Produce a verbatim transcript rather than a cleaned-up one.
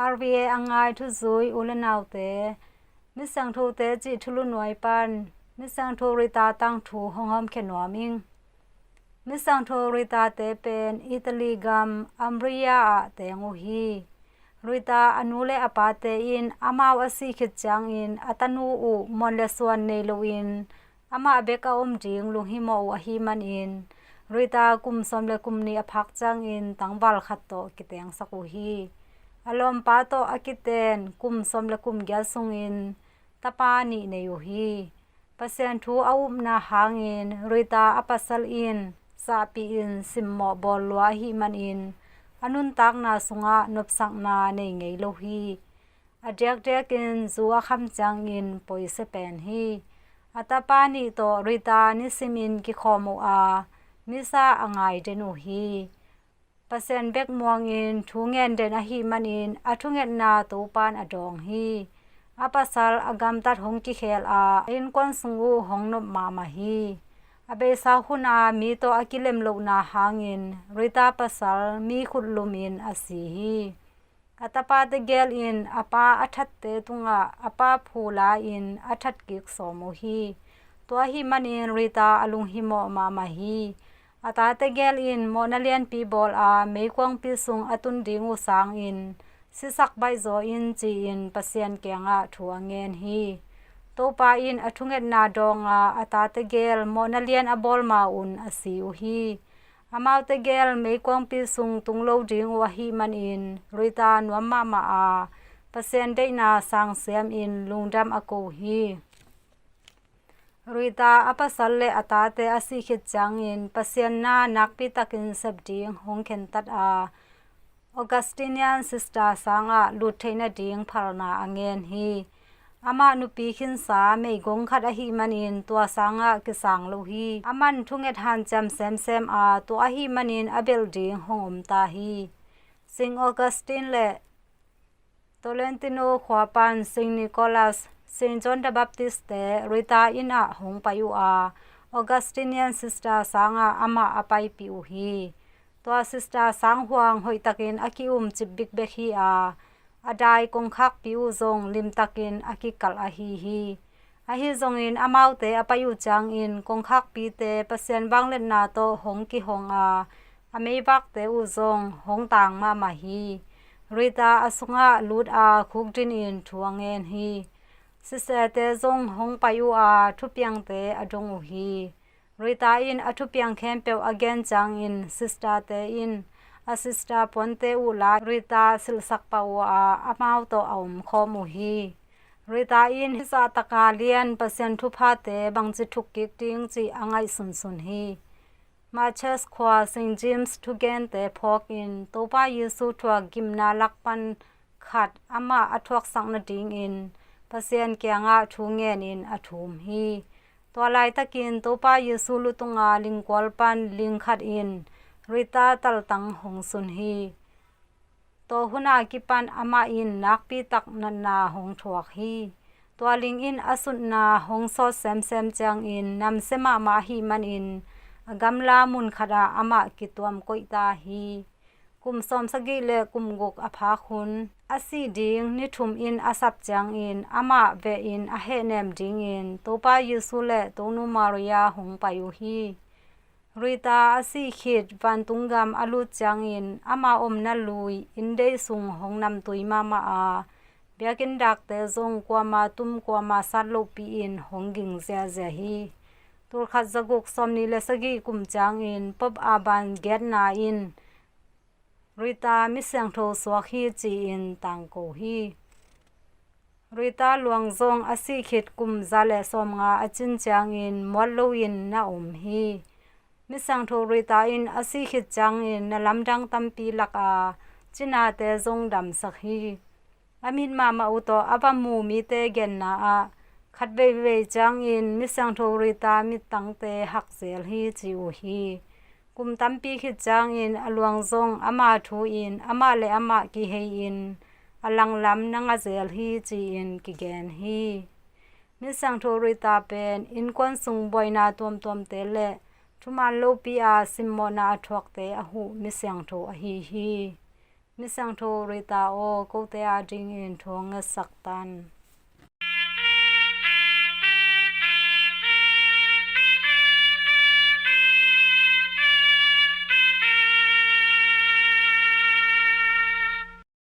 R V A a ngai thuzui u le naute, Misiangthote cih thulu nuai pan Misiangtho Rita tangthu hong hawmkhia nuam ing. Misiangtho Rita-te pen Italy gam Umbria ah teng uh hi. Rita a nu le a pate in amau a sih khit ciangin a tanu uh muan le suan nei loin amah bek a om ding lunghimawh uh ahih manin Rita kum sawm le kum nih a phak ciangin tangval khat tawh kitengsak uh hi. A lawmpa tawh a kiten kum sawm le kum giat sungin tapa nih nei uh hi. Pasian thu a upna hangin Rita a pasal in sahpih in simmawh bawl lua ahih manin a nuntakna sungah nopsakna nei ngei lo hi. A diakdiakin zu a kham ciangin poise pen hi. A tapa nih tawh Rita nisimin kikhawm uh a, misa a ngai den uh hi. Pasian bek muangin thu ngen den ahih manin a thungetna Topan a dawng hi. A pasal a gamtat hong kikhel a, a innkuan sung uh hong nop mahmah hi. A beisa huna mi tawh a kilem lohna hangin Rita pasal mi khut lumin a si hi. A tapa tegel in a pa a thatte tungah a pa phu la-in a that kik sawm uh hi. Tua ahih manin Rita a lunghimawh mahmah hi. A ta tegel in mawhna lianpi bawl a, meikuangpi sung a tun ding uh sangin sisak baihzaw in ci-in Pasian kiangah thu a ngen hi. Topa in a thungetna dawng a, a ta tegel mawhna lian a bawl ma-un a si uh hi. Amau tegel meikuangpi sung tung lo ding uh ahih manin Rita nuam mahmah a, Pasian deihna sang siamin lungdam a ko hi. Rita a pasal le a tate a sih khit ciangin Pasian na nakpi takin sep ding hong khentat a, Augustinian Sister sangah lut theih nading phalna a ngen hi. Amah nupi khinsa meigong khat ahih manin tua sangah kisang lo hi. Aman thunget hanciam semsem a, tua ahih manin a belh ding hong om ta hi. Saint Augustine le Tolentino khua pan Saint Nicholas, Saint John the Baptist te Rita inn ah hong pai uh a, Augustinian Sister sangah amah a paipih uh hi. Tua Sister sang huang hoihtakin a ki-um cip bikbek hi a, a dai kongkhakpi uh zong limtakin a kikalh ahi hi. Ahi zongin amaute a pai uh ciangin kongkhakpite Pasian vangliatna tawh hong kihong a, a meivakte uh zong hong tang mahmah hi. Rita a sungah lut a, khukdin in thu a ngen hi. Sister-te zong hong pai uh a, thupiangte a dong uh hi. Rita in a thupiang khempeuh a gen ciangin Sister-te in a sister puante uh la Rita silhsak pah uh a, amau tawh a omkhawm uh hi. Rita in hih zahtaka lian Pasian thuphate bangci thuk kik ding cih a ngaihsunsun hi. Marseille khua Saint James thugente phawkin Topa Jesu thuak gimna lak pan khat amah a thuaksak nadingin Pasian kiangah thu ngenin a thum hi. Tua laitakin Topa Jesu lutunga lingkual pan ling khat in Rita taltang hong sun hi. Tua huna kipan amah in nakpi tak natna hong thuak hi. Tua ling in a sutna hong sawt semsem ciangin namsia mahmah ahih manin a gamla mun khatah amah kituam koihta hi. Kum sawmsagih le kum guk a phak hun a sih ding ni thum in a sap ciangin amah vehin a hehnem dingin Topa Jesu le Tonu Maria hong pai uh hi. Rita a sih khit vantung gam a lut ciangin ama omna lui inndei sung hong namtui mahmah a, biakinn dakte zong kuama tum kuama sat lohpi-in hong ging ziazia hi. Tulkhat zaguk sawmnih le sagih kum ciangin Pope Urban giatna in Rita misiangtho suak hi ci-in tangko hi. Rita luang zong a sih khit kum za le sawmnga a cin ciangin muat loin na om hi. Misiangtho Rita in a sih khit ciangin na lamdang tampi lak a, cinate zong damsak hi. A mit mahmah uh tawh a va mu mite genna ah khat veivei ciangin misiangtho Rita mittangte hak zel hi ci uh hi. Kum tampi khit ciangin a luang zong ama thu in amah le amah kihei-in a langlam na nga zel hi ci-in kigen hi. Misiangtho Rita pen innkuan sung buaina tuamtuamte le thuman lopi a simmawhna a thuakte a huh misiangtho ahi hi. Misiangtho Rita aw, kote adingin thu hong ngetsak tan.